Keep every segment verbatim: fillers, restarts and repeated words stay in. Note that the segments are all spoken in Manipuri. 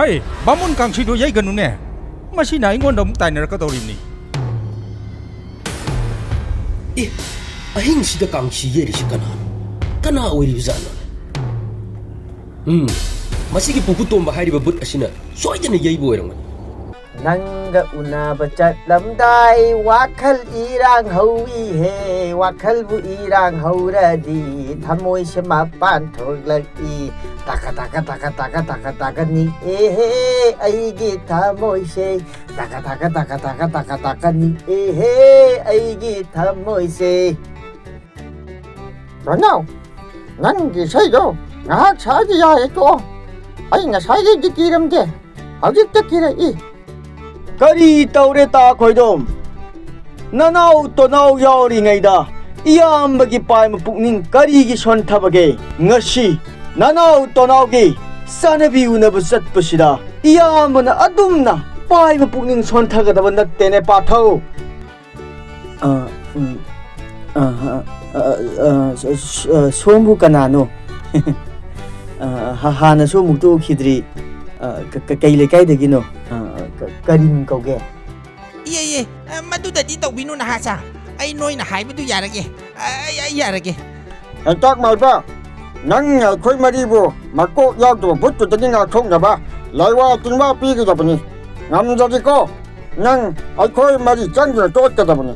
ꯑꯦ, ꯕꯥꯃꯣꯟ ꯀꯥꯡꯁꯤꯗꯣ ꯌꯩꯒꯅꯨꯅꯦ꯫ ꯃꯁꯤꯅ ꯑꯩꯉꯣꯟꯗ ꯑꯃꯨꯛ ꯇꯥꯏꯅꯔꯛꯀꯗꯧꯔꯤꯕꯅꯤ꯫ ꯑꯦ, ꯑꯍꯤꯡꯁꯤꯗ ꯀꯥꯡꯁꯤ ꯌꯩꯔꯤꯁꯤ ꯀꯅꯥꯅꯣ? ꯀꯅꯥ ꯑꯣꯏꯔꯤꯕꯖꯥꯠꯅꯣ? ꯎꯝ, ꯃꯁꯤꯒꯤ ꯄꯨꯄꯨ ꯇꯣꯝꯕ ꯍꯥꯏꯔꯤꯕ ꯕꯨꯠ ꯑꯁꯤꯅ ꯁꯣꯏꯗꯅ ꯌꯩꯕ ꯑꯣꯏꯔꯝꯒꯅꯤ꯫ ꯅꯪꯒ ꯎꯅꯕ ꯆꯠꯂꯝꯗꯥꯏ ꯋꯥꯈꯜ ꯏꯔꯥꯡ ꯍꯧꯏꯍꯦ꯫ ꯋꯥꯈꯜꯕꯨ ꯏꯔꯥꯡ ꯍꯧꯔꯗꯤ ꯊꯃꯣꯏꯁꯦ ꯃꯄꯥꯟ ꯊꯣꯛꯂꯛꯏ꯫ ꯇꯥꯀ ꯇꯥꯀ ꯇꯥꯀ ꯇꯥꯀ ꯇꯥꯀ ꯇꯥꯀ ꯅꯤꯛꯑꯦꯍꯦ ꯑꯩꯒꯤ ꯊꯃꯣꯏꯁꯦ꯫ ꯇꯥꯀ ꯇꯥꯀ ꯇꯥꯀ ꯇꯥꯀ ꯇꯥꯀ ꯇꯥꯀ ꯅꯤꯛꯑꯦꯍꯦ ꯑꯩꯒꯤ ꯊꯃꯣꯏꯁꯦ꯫ ꯔꯣꯅꯥꯎ, ꯅꯪꯒꯤ ꯏꯁꯩꯗꯣ ꯉꯥꯏꯍꯥꯛ ꯁꯥꯏꯗꯤ ꯌꯥꯔꯦ ꯇꯣꯛꯑꯣ꯫ ꯑꯩ ꯉꯁꯥꯏꯗꯩꯗꯤ ꯀꯤꯔꯝꯗꯦ, ꯍꯧꯖꯤꯛꯇ ꯀꯤꯔꯛꯏ꯫ ꯀꯔꯤ ꯇꯧꯔꯦ ꯇꯥ ꯈꯣꯏꯗꯣꯝ? ꯅꯅꯥꯎ ꯇꯣꯅꯥꯎ ꯌꯥꯎꯔꯤꯉꯩꯗ ꯏꯌꯥꯝꯕꯒꯤ ꯄꯥꯏꯃ ꯄꯨꯛꯅꯤꯡ ꯀꯔꯤꯒꯤ ꯁꯣꯟꯊꯕꯒꯦ? ꯉꯁꯤ ꯅꯅꯥꯎ ꯇꯣꯅꯥꯎꯒꯤ ꯆꯥꯅꯕꯤ ꯎꯅꯕ ꯆꯠꯄꯁꯤꯗ ꯏꯌꯥꯝꯕꯅ ꯑꯗꯨꯝꯅ ꯄꯥꯏꯃ ꯄꯨꯛꯅꯤꯡ ꯁꯣꯟꯊꯒꯗꯕ ꯅꯠꯇꯦꯅꯦ ꯄꯥꯊꯧ꯫ ꯑ, ꯎꯝ, ꯑ, ꯑ, ꯑ, ꯑ, ꯁ-, ꯁ-, ꯑ, ꯁꯣꯝꯕꯨ ꯀꯅꯥꯅꯣ? ꯑ, ꯍ-, ꯍꯥꯟꯅꯁꯨ ꯑꯃꯨꯛꯇ ꯎꯈꯤꯗ꯭ꯔꯤ꯫ ꯑ, ꯀ-, ꯀ-, ꯀꯩ ꯂꯩꯀꯥꯏꯗꯒꯤꯅꯣ? ꯑ, ꯀ-, ꯀꯔꯤ ꯃꯤꯡ ꯀꯧꯒꯦ? ꯏꯌꯦ, ꯏꯌꯦ, ꯑ, ꯃꯗꯨꯗꯗꯤ ꯇꯧꯕꯤꯅꯨ, ꯅꯍꯥꯆꯥ꯫ ꯑꯩ ꯅꯣꯏꯅ ꯍꯥꯏꯕꯗꯨ ꯌꯥꯔꯒꯦ꯫ ꯑ, ꯑꯩ, ꯑꯩ ꯌꯥꯔꯒꯦ꯫ ꯍꯦꯟꯇꯥꯛ ꯃꯥꯏꯕ, ꯅꯪꯅ ꯑꯩꯈꯣꯏ ꯃꯔꯤꯕꯨ ꯃꯀꯣꯛ ꯌꯥꯎꯗꯕ ꯚꯨꯠꯇꯨꯗꯒꯤ ꯉꯥꯛꯊꯣꯛꯅꯕ ꯂꯥꯏꯋꯥ ꯇꯤꯟꯋꯥ ꯄꯤꯒꯗꯕꯅꯤ꯫ ꯉꯝꯗ꯭ꯔꯗꯤꯀꯣ, ꯅꯪ ꯑꯩꯈꯣꯏ ꯃꯔꯤ ꯆꯪꯗꯨꯅ ꯇꯣꯛꯀꯗꯕꯅꯤ꯫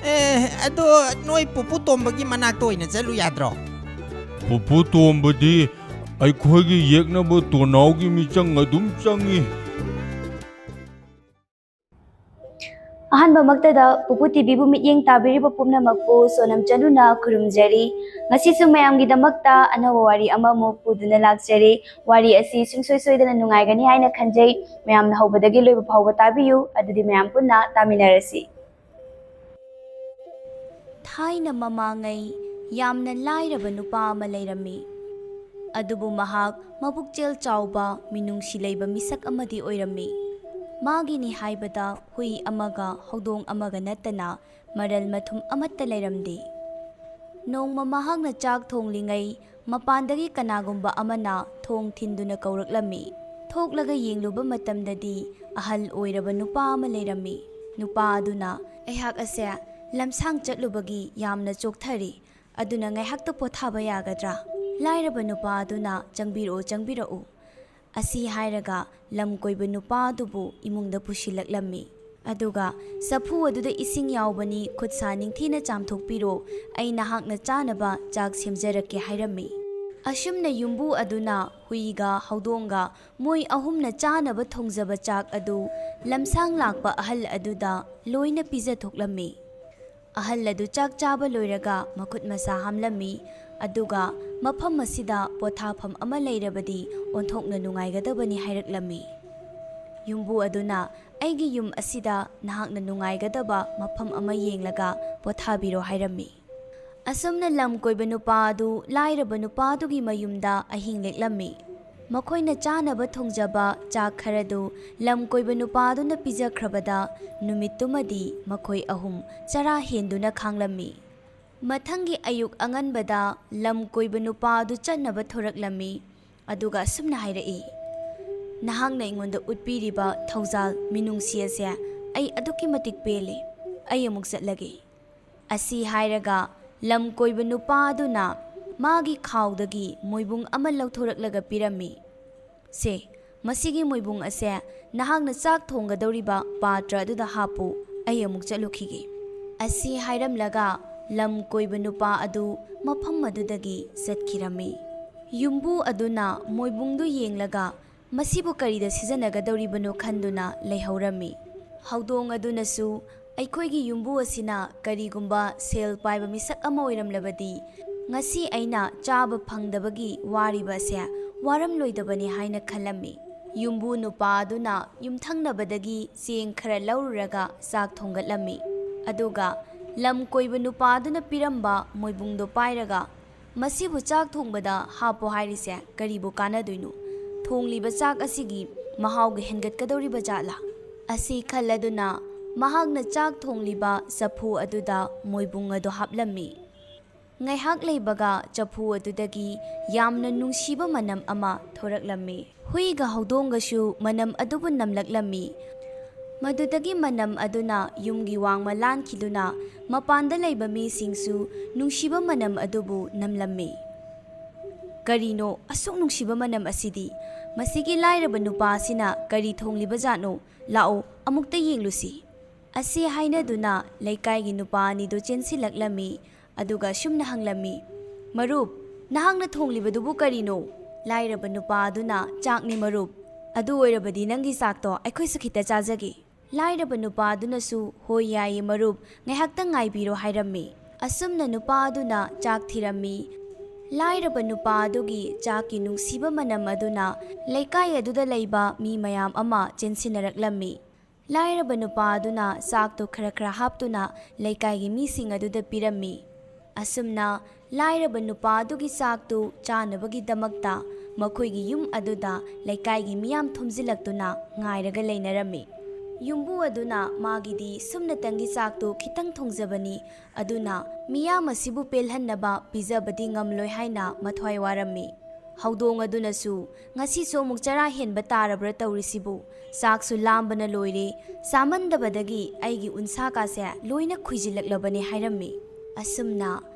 ꯑꯦ, ꯑꯗꯣ ꯅꯣꯏ ꯄꯨꯄꯨ ꯇꯣꯝꯕꯒꯤ ꯃꯅꯥꯛꯇ ꯑꯣꯏꯅ ꯆꯠꯂꯨ ꯌꯥꯗ꯭ꯔꯣ? ꯄꯨꯄꯨ ꯇꯣꯝꯕꯗꯤ ꯑꯩꯈꯣꯏꯒꯤ ꯌꯦꯛꯅꯕ ꯇꯣꯅꯥꯎꯒꯤ ꯃꯤꯆꯪ ꯑꯗꯨꯝ ꯆꯪꯏ꯫ ꯑꯍꯥꯟꯕꯃꯛꯇꯗ ꯄꯨꯄꯨ ꯇꯤꯚꯤꯕꯨ ꯃꯤꯠꯌꯦꯡ ꯇꯥꯕꯤꯔꯤꯕ ꯄꯨꯝꯅꯃꯛꯄꯨ ꯁꯣꯅꯝ ꯆꯅꯨꯅ ꯈꯨꯔꯨꯝꯖꯔꯤ꯫ ꯉꯁꯤꯁꯨ ꯃꯌꯥꯝꯒꯤꯗꯃꯛꯇ ꯑꯅꯧꯕ ꯋꯥꯔꯤ ꯑꯃꯃꯨꯛ ꯄꯨꯗꯨꯅ ꯂꯥꯛꯆꯔꯤ꯫ ꯋꯥꯔꯤ ꯑꯁꯤ ꯁꯨꯡꯁꯣꯏ ꯁꯣꯏꯗꯅ ꯅꯨꯡꯉꯥꯏꯒꯅꯤ ꯍꯥꯏꯅ ꯈꯟꯖꯩ꯫ ꯃꯌꯥꯝꯅ ꯍꯧꯕꯗꯒꯤ ꯂꯣꯏꯕ ꯐꯥꯎꯕ ꯇꯥꯕꯤꯌꯨ, ꯑꯗꯨꯗꯤ ꯃꯌꯥꯝ ꯄꯨꯟꯅ ꯇꯥꯃꯤꯟꯅꯔꯁꯤ꯫ ꯊꯥꯏꯅ ꯃꯃꯥꯡꯉꯩ ꯌꯥꯝꯅ ꯂꯥꯏꯔꯕ ꯅꯨꯄꯥ ꯑꯃ ꯂꯩꯔꯝꯃꯤ꯫ ꯑꯗꯨꯕꯨ ꯃꯍꯥꯛ ꯃꯄꯨꯛꯆꯦꯜ ꯆꯥꯎꯕ, ꯃꯤꯅꯨꯡꯁꯤ ꯂꯩꯕ ꯃꯤꯁꯛ ꯑꯃꯗꯤ ꯑꯣꯏꯔꯝꯃꯤ꯫ ꯃꯥꯒꯤꯅꯤ ꯍꯥꯏꯕꯗ ꯍꯨꯏ ꯑꯃꯒ ꯍꯧꯗꯣꯡ ꯑꯃꯒ ꯅꯠꯇꯅ ꯃꯔꯜ ꯃꯊꯨꯝ ꯑꯃꯠꯇ ꯂꯩꯔꯝꯗꯦ꯫ ꯅꯣꯡꯃ ꯃꯍꯥꯛꯅ ꯆꯥꯛ ꯊꯣꯡꯂꯤꯉꯩ ꯃꯄꯥꯟꯗꯒꯤ ꯀꯅꯥꯒꯨꯝꯕ ꯑꯃꯅ ꯊꯣꯡ ꯊꯤꯟꯗꯨꯅ ꯀꯧꯔꯛꯂꯝꯃꯤ꯫ ꯊꯣꯛꯂꯒ ꯌꯦꯡꯂꯨꯕ ꯃꯇꯝꯗꯗꯤ ꯑꯍꯜ ꯑꯣꯏꯔꯕ ꯅꯨꯄꯥ ꯑꯃ ꯂꯩꯔꯝꯃꯤ꯫ ꯅꯨꯄꯥ ꯑꯗꯨꯅ, "ꯑꯩꯍꯥꯛ ꯑꯁꯦ ꯂꯝꯁꯥꯡ ꯆꯠꯂꯨꯕꯒꯤ ꯌꯥꯝꯅ ꯆꯣꯛꯊꯔꯤ, ꯑꯗꯨꯅ ꯉꯥꯏꯍꯥꯛꯇ ꯄꯣꯊꯥꯕ ꯌꯥꯒꯗ꯭ꯔꯥ?" ꯂꯥꯏꯔꯕ ꯅꯨꯄꯥ ꯑꯗꯨꯅ, "ꯆꯪꯕꯤꯔꯛꯎ, ꯆꯪꯕꯤꯔꯛꯎ" ꯑꯁꯤ ꯍꯥꯏꯔꯒ ꯂꯝ ꯀꯣꯏꯕ ꯅꯨꯄꯥ ꯑꯗꯨꯕꯨ ꯏꯃꯨꯡꯗ ꯄꯨꯁꯤꯜꯂꯛꯂꯝꯃꯤ꯫ ꯑꯗꯨꯒ ꯆꯐꯨ ꯑꯗꯨꯗ ꯏꯁꯤꯡ ꯌꯥꯎꯕꯅꯤ, ꯈꯨꯠ ꯁꯥ ꯅꯤꯡꯊꯤꯅ ꯆꯥꯝꯊꯣꯛꯄꯤꯔꯣ, ꯑꯩ ꯅꯍꯥꯛꯅ ꯆꯥꯅꯕ ꯆꯥꯛ ꯁꯦꯝꯖꯔꯛꯀꯦ ꯍꯥꯏꯔꯝꯃꯤ꯫ ꯑꯁꯨꯝꯅ ꯌꯨꯝꯕꯨ ꯑꯗꯨꯅ ꯍꯨꯏꯒ ꯍꯧꯗꯣꯡꯒ ꯃꯣꯏ ꯑꯍꯨꯝꯅ ꯆꯥꯅꯕ ꯊꯣꯡꯖꯕ ꯆꯥꯛ ꯑꯗꯨ ꯂꯝꯁꯥꯡ ꯂꯥꯛꯄ ꯑꯍꯜ ꯑꯗꯨꯗ ꯂꯣꯏꯅ ꯄꯤꯖꯊꯣꯛꯂꯝꯃꯤ꯫ ꯑꯍꯜ ꯑꯗꯨ ꯆꯥꯛ ꯆꯥꯕ ꯂꯣꯏꯔꯒ ꯃꯈꯨꯠ ꯃꯁꯥ ꯍꯥꯝꯂꯝꯃꯤ, ꯑꯗꯨꯒ ꯃꯐꯝ ꯑꯁꯤꯗ ꯄꯣꯊꯥꯐꯝ ꯑꯃ ꯂꯩꯔꯕꯗꯤ ꯑꯣꯟꯊꯣꯛꯅ ꯅꯨꯡꯉꯥꯏꯒꯗꯕꯅꯤ ꯍꯥꯏꯔꯛꯂꯝꯃꯤ꯫ ꯌꯨꯝꯕꯨ ꯑꯗꯨꯅ, "ꯑꯩꯒꯤ ꯌꯨꯝ ꯑꯁꯤꯗ ꯅꯍꯥꯛꯅ ꯅꯨꯡꯉꯥꯏꯒꯗꯕ ꯃꯐꯝ ꯑꯃ ꯌꯦꯡꯂꯒ ꯄꯣꯊꯥꯕꯤꯔꯣ" ꯍꯥꯏꯔꯝꯃꯤ꯫ ꯑꯁꯨꯝꯅ ꯂꯝ ꯀꯣꯏꯕ ꯅꯨꯄꯥ ꯑꯗꯨ ꯂꯥꯏꯔꯕ ꯅꯨꯄꯥ ꯑꯗꯨꯒꯤ ꯃꯌꯨꯝꯗ ꯑꯍꯤꯡ ꯂꯦꯛꯂꯝꯃꯤ꯫ ꯃꯈꯣꯏꯅ ꯆꯥꯅꯕ ꯊꯣꯡꯖꯕ ꯆꯥꯛ ꯈꯔꯗꯨ ꯂꯝ ꯀꯣꯏꯕ ꯅꯨꯄꯥ ꯑꯗꯨꯅ ꯄꯤꯖꯈ꯭ꯔꯕꯗ ꯅꯨꯃꯤꯠꯇꯨꯃꯗꯤ ꯃꯈꯣꯏ ꯑꯍꯨꯝ ꯆꯔꯥ ꯍꯦꯟꯗꯨꯅ ꯈꯥꯡꯂꯝꯃꯤ꯫ ꯃꯊꯪꯒꯤ ꯑꯌꯨꯛ ꯑꯉꯟꯕꯗ ꯂꯝ ꯀꯣꯏꯕ ꯅꯨꯄꯥ ꯑꯗꯨ ꯆꯠꯅꯕ ꯊꯣꯔꯛꯂꯝꯃꯤ, ꯑꯗꯨꯒ ꯑꯁꯨꯝꯅ ꯍꯥꯏꯔꯛꯏ, "ꯅꯍꯥꯛꯅ ꯑꯩꯉꯣꯟꯗ ꯎꯠꯄꯤꯔꯤꯕ ꯊꯧꯖꯥꯜ ꯃꯤꯅꯨꯡꯁꯤ ꯑꯁꯦ ꯑꯩ ꯑꯗꯨꯛꯀꯤ ꯃꯇꯤꯛ ꯄꯦꯜꯂꯤ꯫ ꯑꯩ ꯑꯃꯨꯛ ꯆꯠꯂꯒꯦ" ꯑꯁꯤ ꯍꯥꯏꯔꯒ ꯂꯝ ꯀꯣꯏꯕ ꯅꯨꯄꯥ ꯑꯗꯨꯅ ꯃꯥꯒꯤ ꯈꯥꯎꯗꯒꯤ ꯃꯣꯏꯕꯨꯡ ꯑꯃ ꯂꯧꯊꯣꯔꯛꯂꯒ ꯄꯤꯔꯝꯃꯤ꯫ "ꯁꯦ, ꯃꯁꯤꯒꯤ ꯃꯣꯏꯕꯨꯡ ꯑꯁꯦ ꯅꯍꯥꯛꯅ ꯆꯥꯛ ꯊꯣꯡꯒꯗꯧꯔꯤꯕ ꯄꯥꯇ꯭ꯔ ꯑꯗꯨꯗ ꯍꯥꯞꯄꯨ, ꯑꯩ ꯑꯃꯨꯛ ꯆꯠꯂꯨꯈꯤꯒꯦ" ꯑꯁꯤ ꯍꯥꯏꯔꯝꯂꯒ ꯂꯝ ꯀꯣꯏꯕ ꯅꯨꯄꯥ ꯑꯗꯨ ꯃꯐꯝ ꯑꯗꯨꯗꯒꯤ ꯆꯠꯈꯤꯔꯝꯃꯤ꯫ ꯌꯨꯝꯕꯨ ꯑꯗꯨꯅ ꯃꯣꯏꯕꯨꯡꯗꯨ ꯌꯦꯡꯂꯒ ꯃꯁꯤꯕꯨ ꯀꯔꯤꯗ ꯁꯤꯖꯤꯟꯅꯒꯗꯧꯔꯤꯕꯅꯣ ꯈꯟꯗꯨꯅ ꯂꯩꯍꯧꯔꯝꯃꯤ꯫ ꯍꯧꯗꯣꯡ ꯑꯗꯨꯅꯁꯨ, "ꯑꯩꯈꯣꯏꯒꯤ ꯌꯨꯝꯕꯨ ꯑꯁꯤꯅ ꯀꯔꯤꯒꯨꯝꯕ ꯁꯦꯜ ꯄꯥꯏꯕ ꯃꯤꯁꯛ ꯑꯃ ꯑꯣꯏꯔꯝꯂꯕꯗꯤ, ꯉꯁꯤ ꯑꯩꯅ ꯆꯥꯕ ꯐꯪꯗꯕꯒꯤ ꯋꯥꯔꯤꯕ ꯑꯁꯦ ꯋꯥꯔꯝꯂꯣꯏꯗꯕꯅꯤ" ꯍꯥꯏꯅ ꯈꯜꯂꯝꯃꯤ꯫ ꯌꯨꯝꯕꯨ ꯅꯨꯄꯥ ꯑꯗꯨꯅ ꯌꯨꯝꯊꯪꯅꯕꯗꯒꯤ ꯆꯦꯡ ꯈꯔ ꯂꯧꯔꯨꯔꯒ ꯆꯥꯛ ꯊꯣꯡꯒꯠꯂꯝꯃꯤ꯫ ꯑꯗꯨꯒ ꯂꯝ ꯀꯣꯏꯕ ꯅꯨꯄꯥ ꯑꯗꯨꯅ ꯄꯤꯔꯝꯕ ꯃꯣꯏꯕꯨꯡꯗꯣ ꯄꯥꯏꯔꯒ, "ꯃꯁꯤꯕꯨ ꯆꯥꯛ ꯊꯣꯡꯕꯗ ꯍꯥꯞꯄꯣ ꯍꯥꯏꯔꯤꯁꯦ ꯀꯔꯤꯕꯨ ꯀꯥꯟꯅꯗꯣꯏꯅꯣ? ꯊꯣꯡꯂꯤꯕ ꯆꯥꯛ ꯑꯁꯤꯒꯤ ꯃꯍꯥꯎꯒ ꯍꯦꯟꯒꯠꯀꯗꯧꯔꯤꯕ ꯖꯥꯠꯂꯥ?" ꯑꯁꯤ ꯈꯜꯂꯗꯨꯅ ꯃꯍꯥꯛꯅ ꯆꯥꯛ ꯊꯣꯡꯂꯤꯕ ꯆꯐꯨ ꯑꯗꯨꯗ ꯃꯣꯏꯕꯨꯡ ꯑꯗꯨ ꯍꯥꯞꯂꯝꯃꯤ꯫ ꯉꯥꯏꯍꯥꯛ ꯂꯩꯕꯒ ꯆꯐꯨ ꯑꯗꯨꯗꯒꯤ ꯌꯥꯝꯅ ꯅꯨꯡꯁꯤꯕ ꯃꯅꯝ ꯑꯃ ꯊꯣꯔꯛꯂꯝꯃꯤ꯫ ꯍꯨꯏꯒ ꯍꯧꯗꯣꯡꯒꯁꯨ ꯃꯅꯝ ꯑꯗꯨꯕꯨ ꯅꯝꯂꯛꯂꯝꯃꯤ꯫ ꯃꯗꯨꯗꯒꯤ ꯃꯅꯝ ꯑꯗꯨꯅ ꯌꯨꯝꯒꯤ ꯋꯥꯡꯃ ꯂꯥꯟꯈꯤꯗꯨꯅ ꯃꯄꯥꯟꯗ ꯂꯩꯕ ꯃꯤꯁꯤꯡꯁꯨ ꯅꯨꯡꯁꯤꯕ ꯃꯅꯝ ꯑꯗꯨꯕꯨ ꯅꯝꯂꯝꯃꯤ꯫ "ꯀꯔꯤꯅꯣ ꯑꯁꯨꯛ ꯅꯨꯡꯁꯤꯕ ꯃꯅꯝ ꯑꯁꯤꯗꯤ? ꯃꯁꯤꯒꯤ ꯂꯥꯏꯔꯕ ꯅꯨꯄꯥ ꯑꯁꯤꯅ ꯀꯔꯤ ꯊꯣꯡꯂꯤꯕꯖꯥꯠꯅꯣ? ꯂꯥꯛꯑꯣ, ꯑꯃꯨꯛꯇ ꯌꯦꯡꯂꯨꯁꯤ" ꯑꯁꯤ ꯍꯥꯏꯅꯗꯨꯅ ꯂꯩꯀꯥꯏꯒꯤ ꯅꯨꯄꯥ ꯑꯅꯤꯗꯨ ꯆꯦꯟꯁꯤꯜꯂꯛꯂꯝꯃꯤ꯫ ꯑꯗꯨꯒ ꯁꯨꯝꯅ ꯍꯪꯂꯝꯃꯤ, "ꯃꯔꯨꯞ, ꯅꯍꯥꯛꯅ ꯊꯣꯡꯂꯤꯕꯗꯨꯕꯨ ꯀꯔꯤꯅꯣ?" ꯂꯥꯏꯔꯕ ꯅꯨꯄꯥ ꯑꯗꯨꯅ, "ꯆꯥꯛꯅꯤ ꯃꯔꯨꯞ꯫ ꯑꯗꯨ ꯑꯣꯏꯔꯕꯗꯤ ꯅꯪꯒꯤ ꯆꯥꯛꯇꯣ ꯑꯩꯈꯣꯏꯁꯨ ꯈꯤꯇ ꯆꯥꯖꯒꯦ"꯫ ꯂꯥꯏꯔꯕ ꯅꯨꯄꯥ ꯑꯗꯨꯅꯁꯨ, "ꯍꯣꯏ, ꯌꯥꯏꯌꯦ ꯃꯔꯨꯞ, ꯉꯥꯏꯍꯥꯛꯇꯪ ꯉꯥꯏꯕꯤꯔꯣ" ꯍꯥꯏꯔꯝꯃꯤ꯫ ꯑꯁꯨꯝꯅ ꯅꯨꯄꯥ ꯑꯗꯨꯅ ꯆꯥꯛ ꯊꯤꯔꯝꯃꯤ꯫ ꯂꯥꯏꯔꯕ ꯅꯨꯄꯥ ꯑꯗꯨꯒꯤ ꯆꯥꯛꯀꯤ ꯅꯨꯡꯁꯤꯕ ꯃꯅꯝ ꯑꯗꯨꯅ ꯂꯩꯀꯥꯏ ꯑꯗꯨꯗ ꯂꯩꯕ ꯃꯤ ꯃꯌꯥꯝ ꯑꯃ ꯆꯦꯟꯁꯤꯟꯅꯔꯛꯂꯝꯃꯤ꯫ ꯂꯥꯏꯔꯕ ꯅꯨꯄꯥ ꯑꯗꯨꯅ ꯆꯥꯛꯇꯨ ꯈꯔ ꯈꯔ ꯍꯥꯞꯇꯨꯅ ꯂꯩꯀꯥꯏꯒꯤ ꯃꯤꯁꯤꯡ ꯑꯗꯨꯗ ꯄꯤꯔꯝꯃꯤ꯫ ꯑꯁꯨꯝꯅ ꯂꯥꯏꯔꯕ ꯅꯨꯄꯥ ꯑꯗꯨꯒꯤ ꯆꯥꯛꯇꯨ ꯆꯥꯅꯕꯒꯤꯗꯃꯛꯇ ꯃꯈꯣꯏꯒꯤ ꯌꯨꯝ ꯑꯗꯨꯗ ꯂꯩꯀꯥꯏꯒꯤ ꯃꯤꯌꯥꯝ ꯊꯨꯝꯖꯤꯜꯂꯛꯇꯨꯅ ꯉꯥꯏꯔꯒ ꯂꯩꯅꯔꯝꯃꯤ꯫ ꯌꯨꯝꯕꯨ ꯑꯗꯨꯅ ꯃꯥꯒꯤꯗꯤ ꯁꯨꯞꯅꯇꯪꯒꯤ ꯆꯥꯛꯇꯨ ꯈꯤꯇꯪ ꯊꯣꯡꯖꯕꯅꯤ, ꯑꯗꯨꯅ ꯃꯤꯌꯥꯝ ꯑꯁꯤꯕꯨ ꯄꯦꯜꯍꯟꯅꯕ ꯄꯤꯖꯕꯗꯤ ꯉꯝꯂꯣꯏ ꯍꯥꯏꯅ ꯃꯊ꯭ꯋꯥꯏ ꯋꯥꯔꯝꯃꯤ꯫ ꯍꯧꯗꯣꯡ ꯑꯗꯨꯅꯁꯨ, "ꯉꯁꯤꯁꯨ ꯑꯃꯨꯛ ꯆꯔꯥ ꯍꯦꯟꯕ ꯇꯥꯔꯕ꯭ꯔꯥ ꯇꯧꯔꯤꯁꯤꯕꯨ? ꯆꯥꯛꯁꯨ ꯂꯥꯝꯕꯅ ꯂꯣꯏꯔꯦ, ꯆꯥꯃꯟꯗꯕꯗꯒꯤ ꯑꯩꯒꯤ ꯎꯟꯁꯥꯀꯥꯁꯦ ꯂꯣꯏꯅ ꯈꯨꯏꯖꯤꯜꯂꯛꯂꯕꯅꯤ" ꯍꯥꯏꯔꯝꯃꯤ꯫ ꯑꯁꯨꯝꯅ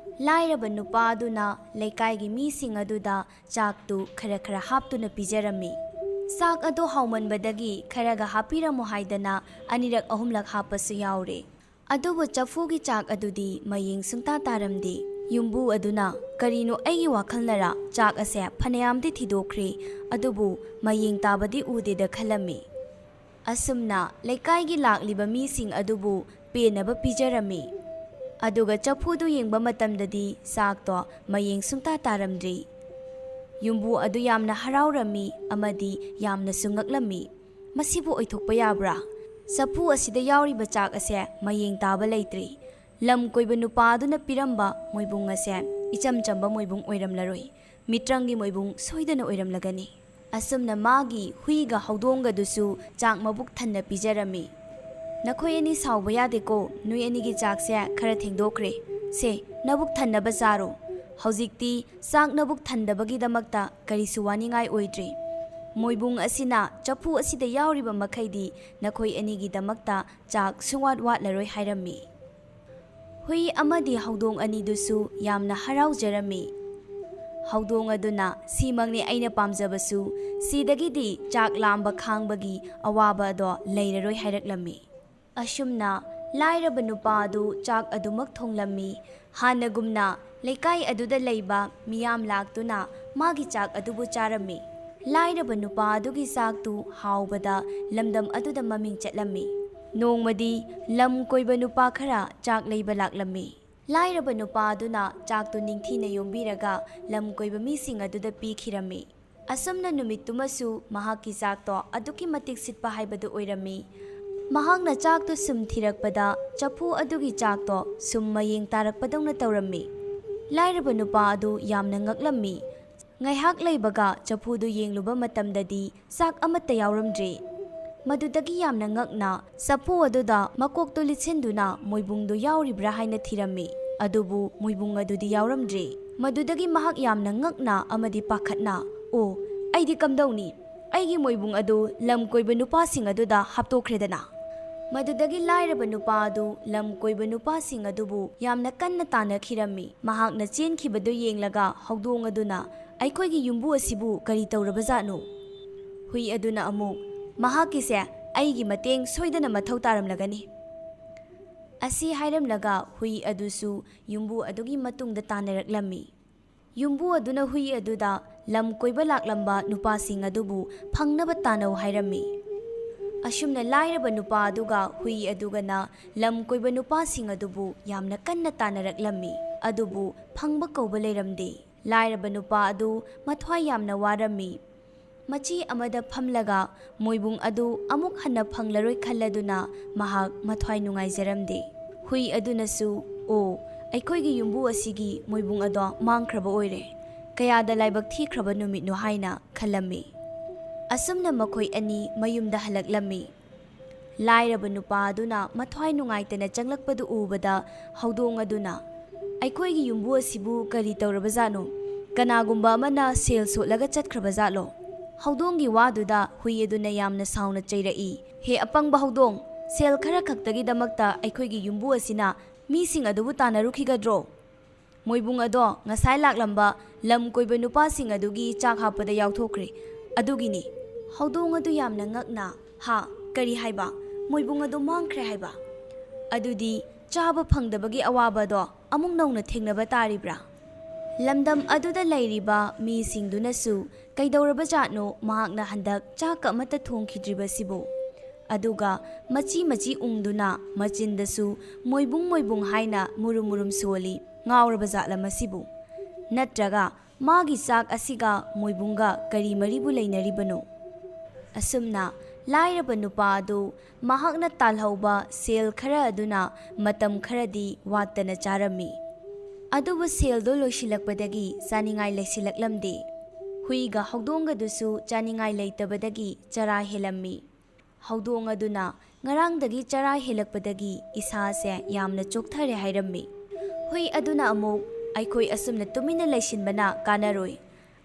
ꯂꯥꯏꯔꯕ ꯅꯨꯄꯥ ꯑꯗꯨꯅ ꯂꯩꯀꯥꯏꯒꯤ ꯃꯤꯁꯤꯡ ꯑꯗꯨꯗ ꯆꯥꯛꯇꯨ ꯈꯔ ꯈꯔ ꯍꯥꯞꯇꯨꯅ ꯄꯤꯖꯔꯝꯃꯤ꯫ ꯆꯥꯛ ꯑꯗꯨ ꯍꯥꯎꯃꯟꯕꯗꯒꯤ ꯈꯔꯒ ꯍꯥꯞꯄꯤꯔꯝꯃꯨ ꯍꯥꯏꯗꯅ ꯑꯅꯤꯔꯛ ꯑꯍꯨꯝꯂꯛ ꯍꯥꯞꯄꯁꯨ ꯌꯥꯎꯔꯦ꯫ ꯑꯗꯨꯕꯨ ꯆꯐꯨꯒꯤ ꯆꯥꯛ ꯑꯗꯨꯗꯤ ꯃꯌꯦꯡ ꯁꯨꯡꯇꯥ ꯇꯥꯔꯝꯗꯦ꯫ ꯌꯨꯝꯕꯨ ꯑꯗꯨꯅ, "ꯀꯔꯤꯅꯣ ꯑꯩꯒꯤ ꯋꯥꯈꯜꯅꯔ, ꯆꯥꯛ ꯑꯁꯦ ꯐꯅꯌꯥꯝꯗꯤ ꯊꯤꯗꯣꯛꯈ꯭ꯔꯦ, ꯑꯗꯨꯕꯨ ꯃꯌꯦꯡ ꯇꯥꯕꯗꯤ ꯎꯗꯦꯗ" ꯈꯜꯂꯝꯃꯤ꯫ ꯑꯁꯨꯝꯅ ꯂꯩꯀꯥꯏꯒꯤ ꯂꯥꯛꯂꯤꯕ ꯃꯤꯁꯤꯡ ꯑꯗꯨꯕꯨ ꯄꯦꯟꯅꯕ ꯄꯤꯖꯔꯝꯃꯤ꯫ ꯑꯗꯨꯒ ꯆꯐꯨꯗꯨ ꯌꯦꯡꯕ ꯃꯇꯝꯗꯗꯤ ꯆꯥꯛꯇꯣ ꯃꯌꯦꯡ ꯁꯨꯡꯇꯥ ꯇꯥꯔꯝꯗ꯭ꯔꯤ꯫ ꯌꯨꯝꯕꯨ ꯑꯗꯨ ꯌꯥꯝꯅ ꯍꯔꯥꯎꯔꯝꯃꯤ ꯑꯃꯗꯤ ꯌꯥꯝꯅꯁꯨ ꯉꯛꯂꯝꯃꯤ꯫ "ꯃꯁꯤꯕꯨ ꯑꯣꯏꯊꯣꯛꯄ ꯌꯥꯕ꯭ꯔꯥ? ꯆꯐꯨ ꯑꯁꯤꯗ ꯌꯥꯎꯔꯤꯕ ꯆꯥꯛ ꯑꯁꯦ ꯃꯌꯦꯡ ꯇꯥꯕ ꯂꯩꯇ꯭ꯔꯤ꯫ ꯂꯝ ꯀꯣꯏꯕ ꯅꯨꯄꯥ ꯑꯗꯨꯅ ꯄꯤꯔꯝꯕ ꯃꯣꯏꯕꯨꯡ ꯑꯁꯦ ꯏꯆꯝ ꯆꯝꯕ ꯃꯣꯏꯕꯨꯡ ꯑꯣꯏꯔꯝꯂꯔꯣꯏ꯫ ꯃꯤꯇ꯭ꯔꯪꯒꯤ ꯃꯣꯏꯕꯨꯡ ꯁꯣꯏꯗꯅ ꯑꯣꯏꯔꯝꯂꯒꯅꯤ"꯫ ꯑꯁꯨꯝꯅ ꯃꯥꯒꯤ ꯍꯨꯏꯒ ꯍꯧꯗꯣꯡꯒꯗꯨꯁꯨ ꯆꯥꯛ ꯃꯕꯨꯛ ꯊꯟꯅ ꯄꯤꯖꯔꯝꯃꯤ꯫ "ꯅꯈꯣꯏ ꯑꯅꯤ ꯁꯥꯎꯕ ꯌꯥꯗꯦꯀꯣ, ꯅꯣꯏ ꯑꯅꯤꯒꯤ ꯆꯥꯛꯁꯦ ꯈꯔ ꯊꯦꯡꯗꯣꯛꯈ꯭ꯔꯦ꯫ ꯁꯦ, ꯅꯕꯨꯛ ꯊꯟꯅꯕ ꯆꯥꯔꯣ꯫ ꯍꯧꯖꯤꯛꯇꯤ ꯆꯥꯛ ꯅꯕꯨꯛ ꯊꯟꯗꯕꯒꯤꯗꯃꯛꯇ ꯀꯔꯤꯁꯨ ꯋꯥꯅꯤꯡꯉꯥꯏ ꯑꯣꯏꯗ꯭ꯔꯤ"꯫ "ꯃꯣꯏꯕꯨꯡ ꯑꯁꯤꯅ ꯆꯐꯨ ꯑꯁꯤꯗ ꯌꯥꯎꯔꯤꯕ ꯃꯈꯩꯗꯤ ꯅꯈꯣꯏ ꯑꯅꯤꯒꯤꯗꯃꯛꯇ ꯆꯥꯛ ꯁꯨꯡꯋꯥꯠ ꯋꯥꯠꯂꯔꯣꯏ" ꯍꯥꯏꯔꯝꯃꯤ꯫ ꯍꯨꯏ ꯑꯃꯗꯤ ꯍꯧꯗꯣꯡ ꯑꯅꯤꯗꯨꯁꯨ ꯌꯥꯝꯅ ꯍꯔꯥꯎꯖꯔꯝꯃꯤ꯫ ꯍꯧꯗꯣꯡ ꯑꯗꯨꯅ, "ꯁꯤꯃꯛꯅꯤ ꯑꯩꯅ ꯄꯥꯝꯖꯕꯁꯨ, ꯁꯤꯗꯒꯤꯗꯤ ꯆꯥꯛ ꯂꯥꯝꯕ ꯈꯥꯡꯕꯒꯤ ꯑꯋꯥꯕ ꯑꯗꯣ ꯂꯩꯔꯔꯣꯏ" ꯍꯥꯏꯔꯛꯂꯝꯃꯤ꯫ ꯑꯁꯨꯝꯅ ꯂꯥꯏꯔꯕ ꯅꯨꯄꯥ ꯑꯗꯨ ꯆꯥꯛ ꯑꯗꯨꯃꯛ ꯊꯣꯡꯂꯝꯃꯤ꯫ ꯍꯥꯟꯅꯒꯨꯝꯅ ꯂꯩꯀꯥꯏ ꯑꯗꯨꯗ ꯂꯩꯕ ꯃꯤꯌꯥꯝ ꯂꯥꯛꯇꯨꯅ ꯃꯥꯒꯤ ꯆꯥꯛ ꯑꯗꯨꯕꯨ ꯆꯥꯔꯝꯃꯤ꯫ ꯂꯥꯏꯔꯕ ꯅꯨꯄꯥ ꯑꯗꯨꯒꯤ ꯆꯥꯛꯇꯨ ꯍꯥꯎꯕꯗ ꯂꯝꯗꯝ ꯑꯗꯨꯗ ꯃꯃꯤꯡ ꯆꯠꯂꯝꯃꯤ꯫ ꯅꯣꯡꯃꯗꯤ ꯂꯝ ꯀꯣꯏꯕ ꯅꯨꯄꯥ ꯈꯔ ꯆꯥꯛ ꯂꯩꯕ ꯂꯥꯛꯂꯝꯃꯤ꯫ ꯂꯥꯏꯔꯕ ꯅꯨꯄꯥ ꯑꯗꯨꯅ ꯆꯥꯛꯇꯨ ꯅꯤꯡꯊꯤꯅ ꯌꯣꯝꯕꯤꯔꯒ ꯂꯝ ꯀꯣꯏꯕ ꯃꯤꯁꯤꯡ ꯑꯗꯨꯗ ꯄꯤꯈꯤꯔꯝꯃꯤ꯫ ꯑꯁꯨꯝꯅ ꯅꯨꯃꯤꯠꯇꯨꯃꯁꯨ ꯃꯍꯥꯛꯀꯤ ꯆꯥꯛꯇꯣ ꯑꯗꯨꯛꯀꯤ ꯃꯇꯤꯛ ꯁꯤꯠꯄ ꯍꯥꯏꯕꯗꯨ ꯑꯣꯏꯔꯝꯃꯤ꯫ ꯃꯍꯥꯛꯅ ꯆꯥꯛꯇꯨ ꯁꯨꯝ ꯊꯤꯔꯛꯄꯗ ꯆꯐꯨ ꯑꯗꯨꯒꯤ ꯆꯥꯛꯇꯣ ꯁꯨꯝ ꯃꯌꯦꯡ ꯇꯥꯔꯛꯄꯗꯧꯅ ꯇꯧꯔꯝꯃꯤ꯫ ꯂꯥꯏꯔꯕ ꯅꯨꯄꯥ ꯑꯗꯨ ꯌꯥꯝꯅ ꯉꯛꯂꯝꯃꯤ꯫ ꯉꯥꯏꯍꯥꯛ ꯂꯩꯕꯒ ꯆꯐꯨꯗꯨ ꯌꯦꯡꯂꯨꯕ ꯃꯇꯝꯗꯗꯤ ꯆꯥꯛ ꯑꯃꯠꯇ ꯌꯥꯎꯔꯝꯗ꯭ꯔꯦ꯫ ꯃꯗꯨꯗꯒꯤ ꯌꯥꯝꯅ ꯉꯛꯅ ꯆꯐꯨ ꯑꯗꯨꯗ ꯃꯀꯣꯛꯇꯨ ꯂꯤꯠꯁꯤꯟꯗꯨꯅ ꯃꯣꯏꯕꯨꯡꯗꯨ ꯌꯥꯎꯔꯤꯕ꯭ꯔꯥ ꯍꯥꯏꯅ ꯊꯤꯔꯝꯃꯤ꯫ ꯑꯗꯨꯕꯨ ꯃꯣꯏꯕꯨꯡ ꯑꯗꯨꯗꯤ ꯌꯥꯎꯔꯝꯗ꯭ꯔꯦ꯫ ꯃꯗꯨꯗꯒꯤ ꯃꯍꯥꯛ ꯌꯥꯝꯅ ꯉꯛꯅ ꯑꯃꯗꯤ ꯄꯥꯈꯠꯅ, "ꯑꯣ, ꯑꯩꯗꯤ ꯀꯝꯗꯧꯅꯤ? ꯑꯩꯒꯤ ꯃꯣꯏꯕꯨꯡ ꯑꯗꯨ ꯂꯝ ꯀꯣꯏꯕ ꯅꯨꯄꯥꯁꯤꯡ ꯑꯗꯨꯗ ꯍꯥꯞꯇꯣꯛꯈ꯭ꯔꯦꯗꯅ?" ꯃꯗꯨꯗꯒꯤ ꯂꯥꯏꯔꯕ ꯅꯨꯄꯥ ꯑꯗꯨ ꯂꯝ ꯀꯣꯏꯕ ꯅꯨꯄꯥꯁꯤꯡ ꯑꯗꯨꯕꯨ ꯌꯥꯝꯅ ꯀꯟꯅ ꯇꯥꯟꯅꯈꯤꯔꯝꯃꯤ꯫ ꯃꯍꯥꯛꯅ ꯆꯦꯟꯈꯤꯕꯗꯨ ꯌꯦꯡꯂꯒ ꯍꯧꯗꯣꯡ ꯑꯗꯨꯅ, "ꯑꯩꯈꯣꯏꯒꯤ ꯌꯨꯝꯕꯨ ꯑꯁꯤꯕꯨ ꯀꯔꯤ ꯇꯧꯔꯕꯖꯥꯠꯅꯣ?" ꯍꯨꯏ ꯑꯗꯨꯅ ꯑꯃꯨꯛ, "ꯃꯍꯥꯛꯀꯤꯁꯦ ꯑꯩꯒꯤ ꯃꯇꯦꯡ ꯁꯣꯏꯗꯅ ꯃꯊꯧ ꯇꯥꯔꯝꯂꯒꯅꯤ" ꯑꯁꯤ ꯍꯥꯏꯔꯝꯂꯒ ꯍꯨꯏ ꯑꯗꯨꯁꯨ ꯌꯨꯝꯕꯨ ꯑꯗꯨꯒꯤ ꯃꯇꯨꯡꯗ ꯇꯥꯟꯅꯔꯛꯂꯝꯃꯤ꯫ ꯌꯨꯝꯕꯨ ꯑꯗꯨꯅ ꯍꯨꯏ ꯑꯗꯨꯗ ꯂꯝ ꯀꯣꯏꯕ ꯂꯥꯛꯂꯝꯕ ꯅꯨꯄꯥꯁꯤꯡ ꯑꯗꯨꯕꯨ ꯐꯪꯅꯕ ꯇꯥꯟꯅꯧ ꯍꯥꯏꯔꯝꯃꯤ꯫ ꯑꯁꯨꯝꯅ ꯂꯥꯏꯔꯕ ꯅꯨꯄꯥ ꯑꯗꯨꯒ ꯍꯨꯏ ꯑꯗꯨꯒꯅ ꯂꯝ ꯀꯣꯏꯕ ꯅꯨꯄꯥꯁꯤꯡ ꯑꯗꯨꯕꯨ ꯌꯥꯝꯅ ꯀꯟꯅ ꯇꯥꯟꯅꯔꯛꯂꯝꯃꯤ꯫ ꯑꯗꯨꯕꯨ ꯐꯪꯕ ꯀꯧꯕ ꯂꯩꯔꯝꯗꯦ꯫ ꯂꯥꯏꯔꯕ ꯅꯨꯄꯥ ꯑꯗꯨ ꯃꯊ꯭ꯋꯥꯏ ꯌꯥꯝꯅ ꯋꯥꯔꯝꯃꯤ꯫ ꯃꯆꯤ ꯑꯃꯗ ꯐꯝꯂꯒ ꯃꯣꯏꯕꯨꯡ ꯑꯗꯨ ꯑꯃꯨꯛ ꯍꯟꯅ ꯐꯪꯂꯔꯣꯏ ꯈꯜꯂꯗꯨꯅ ꯃꯍꯥꯛ ꯃꯊ꯭ꯋꯥꯏ ꯅꯨꯡꯉꯥꯏꯖꯔꯝꯗꯦ꯫ ꯍꯨꯏ ꯑꯗꯨꯅꯁꯨ, "ꯑꯣ, ꯑꯩꯈꯣꯏꯒꯤ ꯌꯨꯝꯕꯨ ꯑꯁꯤꯒꯤ ꯃꯣꯏꯕꯨꯡ ꯑꯗꯣ ꯃꯥꯡꯈ꯭ꯔꯕ ꯑꯣꯏꯔꯦ꯫ ꯀꯌꯥꯗ ꯂꯥꯏꯕꯛ ꯊꯤꯈ꯭ꯔꯕ ꯅꯨꯃꯤꯠꯅꯣ" ꯍꯥꯏꯅ ꯈꯜꯂꯝꯃꯤ꯫ ꯑꯁꯨꯝꯅ ꯃꯈꯣꯏ ꯑꯅꯤ ꯃꯌꯨꯝꯗ ꯍꯜꯂꯛꯂꯝꯃꯤ꯫ ꯂꯥꯏꯔꯕ ꯅꯨꯄꯥ ꯑꯗꯨꯅ ꯃꯊ꯭ꯋꯥꯏ ꯅꯨꯡꯉꯥꯏꯇꯅ ꯆꯪꯂꯛꯄꯗꯨ ꯎꯕꯗ ꯍꯧꯗꯣꯡ ꯑꯗꯨꯅ, "ꯑꯩꯈꯣꯏꯒꯤ ꯌꯨꯝꯕꯨ ꯑꯁꯤꯕꯨ ꯀꯔꯤ ꯇꯧꯔꯕꯖꯥꯠꯅꯣ? ꯀꯅꯥꯒꯨꯝꯕ ꯑꯃꯅ ꯁꯦꯜ ꯁꯣꯠꯂꯒ ꯆꯠꯈ꯭ꯔꯕꯖꯥꯠꯂꯣ?" ꯍꯧꯗꯣꯡꯒꯤ ꯋꯥꯗꯨꯗ ꯍꯨꯏ ꯑꯗꯨꯅ ꯌꯥꯝꯅ ꯁꯥꯎꯅ ꯆꯩꯔꯛꯏ, "ꯍꯦ ꯑꯄꯪꯕ ꯍꯧꯗꯣꯡ, ꯁꯦꯜ ꯈꯔ ꯈꯛꯇꯒꯤꯗꯃꯛꯇ ꯑꯩꯈꯣꯏꯒꯤ ꯌꯨꯝꯕꯨ ꯑꯁꯤꯅ ꯃꯤꯁꯤꯡ ꯑꯗꯨꯕꯨ ꯇꯥꯟꯅꯔꯨꯈꯤꯒꯗ꯭ꯔꯣ? ꯃꯣꯏꯕꯨꯡ ꯑꯗꯣ ꯉꯁꯥꯏ ꯂꯥꯛꯂꯝꯕ ꯂꯝ ꯀꯣꯏꯕ ꯅꯨꯄꯥꯁꯤꯡ ꯑꯗꯨꯒꯤ ꯆꯥꯛ ꯍꯥꯞꯄꯗ ꯌꯥꯎꯊꯣꯛꯈ꯭ꯔꯦ꯫ ꯑꯗꯨꯒꯤꯅꯤ꯫" ꯍꯧꯗꯣꯡ ꯑꯗꯨ ꯌꯥꯝꯅ ꯉꯛꯅ, "ꯍꯥ? ꯀꯔꯤ ꯍꯥꯏꯕ? ꯃꯣꯏꯕꯨꯡ ꯑꯗꯨ ꯃꯥꯡꯈ꯭ꯔꯦ ꯍꯥꯏꯕ? ꯑꯗꯨꯗꯤ ꯆꯥꯕ ꯐꯪꯗꯕꯒꯤ ꯑꯋꯥꯕꯗꯣ ꯑꯃꯨꯛ ꯅꯧꯅ ꯊꯦꯡꯅꯕ ꯇꯥꯔꯤꯕ꯭ꯔꯥ?" ꯂꯝꯗꯝ ꯑꯗꯨꯗ ꯂꯩꯔꯤꯕ ꯃꯤꯁꯤꯡꯗꯨꯅꯁꯨ ꯀꯩꯗꯧꯔꯕꯖꯥꯠꯅꯣ ꯃꯍꯥꯛꯅ ꯍꯟꯗꯛ ꯆꯥꯛꯀ ꯑꯃꯠꯇ ꯊꯣꯡꯈꯤꯗ꯭ꯔꯤꯕꯁꯤꯕꯨ? ꯑꯗꯨꯒ ꯃꯆꯤ ꯃꯆꯤ ꯎꯪꯗꯨꯅ ꯃꯆꯤꯟꯗꯁꯨ "ꯃꯣꯏꯕꯨꯡ, ꯃꯣꯏꯕꯨꯡ" ꯍꯥꯏꯅ ꯃꯨꯔꯨꯝ ꯃꯨꯔꯨꯝ ꯁꯣꯜꯂꯤ꯫ ꯉꯥꯎꯔꯕ ꯖꯥꯠꯂ ꯃꯁꯤꯕꯨ? ꯅꯠꯇ꯭ꯔꯒ ꯃꯥꯒꯤ ꯆꯥꯛ ꯑꯁꯤꯒ ꯃꯣꯏꯕꯨꯡꯒ ꯀꯔꯤ ꯃꯔꯤꯕꯨ ꯂꯩꯅꯔꯤꯕꯅꯣ? ꯑꯁꯨꯝꯅ ꯂꯥꯏꯔꯕ ꯅꯨꯄꯥ ꯑꯗꯨ ꯃꯍꯥꯛꯅ ꯇꯥꯜꯍꯧꯕ ꯁꯦꯜ ꯈꯔ ꯑꯗꯨꯅ ꯃꯇꯝ ꯈꯔꯗꯤ ꯋꯥꯠꯇꯅ ꯆꯥꯔꯝꯃꯤ꯫ ꯑꯗꯨꯕꯨ ꯁꯦꯜꯗꯣ ꯂꯣꯏꯁꯤꯜꯂꯛꯄꯗꯒꯤ ꯆꯥꯅꯤꯡꯉꯥꯏ ꯂꯩꯁꯤꯜꯂꯛꯂꯝꯗꯦ꯫ ꯍꯨꯏꯒ ꯍꯧꯗꯣꯡꯒꯗꯨꯁꯨ ꯆꯥꯅꯤꯡꯉꯥꯏ ꯂꯩꯇꯕꯗꯒꯤ ꯆꯔꯥ ꯍꯦꯜꯂꯝꯃꯤ꯫ ꯍꯧꯗꯣꯡ ꯑꯗꯨꯅ ꯉꯔꯥꯡꯗꯒꯤ ꯆꯔꯥ ꯍꯦꯜꯂꯛꯄꯗꯒꯤ ꯏꯁꯥꯁꯦ ꯌꯥꯝꯅ ꯆꯣꯛꯊꯔꯦ ꯍꯥꯏꯔꯝꯃꯤ꯫ ꯍꯨꯏ ꯑꯗꯨꯅ ꯑꯃꯨꯛ, "ꯑꯩꯈꯣꯏ ꯑꯁꯨꯝꯅ ꯇꯨꯃꯤꯟꯅ ꯂꯩꯁꯤꯟꯕꯅ ꯀꯥꯟꯅꯔꯣꯏ꯫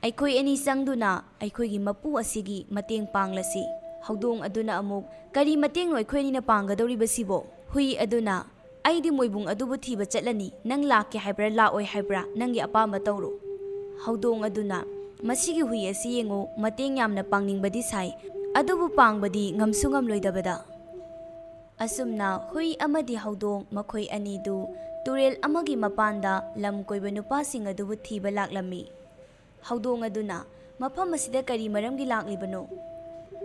ꯑꯩꯈꯣꯏ ꯑꯅꯤ ꯆꯪꯗꯨꯅ ꯑꯩꯈꯣꯏꯒꯤ ꯃꯄꯨ ꯑꯁꯤꯒꯤ ꯃꯇꯦꯡ ꯄꯥꯡꯂꯁꯤ꯫" ꯍꯧꯗꯣꯡ ꯑꯗꯨꯅ ꯑꯃꯨꯛ, "ꯀꯔꯤ ꯃꯇꯦꯡꯅꯣ ꯑꯩꯈꯣꯏ ꯑꯅꯤꯅ ꯄꯥꯡꯒꯗꯧꯔꯤꯕꯁꯤꯕꯣ?" ꯍꯨꯏ ꯑꯗꯨꯅ, "ꯑꯩꯗꯤ ꯃꯣꯏꯕꯨꯡ ꯑꯗꯨꯕꯨ ꯊꯤꯕ ꯆꯠꯂꯅꯤ꯫ ꯅꯪ ꯂꯥꯛꯀꯦ ꯍꯥꯏꯕ꯭ꯔꯥ, ꯂꯥꯛꯑꯣꯏ ꯍꯥꯏꯕ꯭ꯔꯥ, ꯅꯪꯒꯤ ꯑꯄꯥꯝꯕ ꯇꯧꯔꯣ꯫" ꯍꯧꯗꯣꯡ ꯑꯗꯨꯅ, "ꯃꯁꯤꯒꯤ ꯍꯨꯏ ꯑꯁꯤ ꯌꯦꯡꯉꯨ, ꯃꯇꯦꯡ ꯌꯥꯝꯅ ꯄꯥꯡꯅꯤꯡꯕꯗꯤ ꯁꯥꯏ, ꯑꯗꯨꯕꯨ ꯄꯥꯡꯕꯗꯤ ꯉꯝꯁꯨ ꯉꯝꯂꯣꯏꯗꯕꯗ꯫" ꯑꯁꯨꯝꯅ ꯍꯨꯏ ꯑꯃꯗꯤ ꯍꯧꯗꯣꯡ ꯃꯈꯣꯏ ꯑꯅꯤꯗꯨ ꯇꯨꯔꯦꯜ ꯑꯃꯒꯤ ꯃꯄꯥꯟꯗ ꯂꯝ ꯀꯣꯏꯕ ꯅꯨꯄꯥꯁꯤꯡ ꯑꯗꯨꯕꯨ ꯊꯤꯕ ꯂꯥꯛꯂꯝꯃꯤ꯫ ꯍꯧꯗꯣꯡ ꯑꯗꯨꯅ, "ꯃꯐꯝ ꯑꯁꯤꯗ ꯀꯔꯤ ꯃꯔꯝꯒꯤ ꯂꯥꯛꯂꯤꯕꯅꯣ?"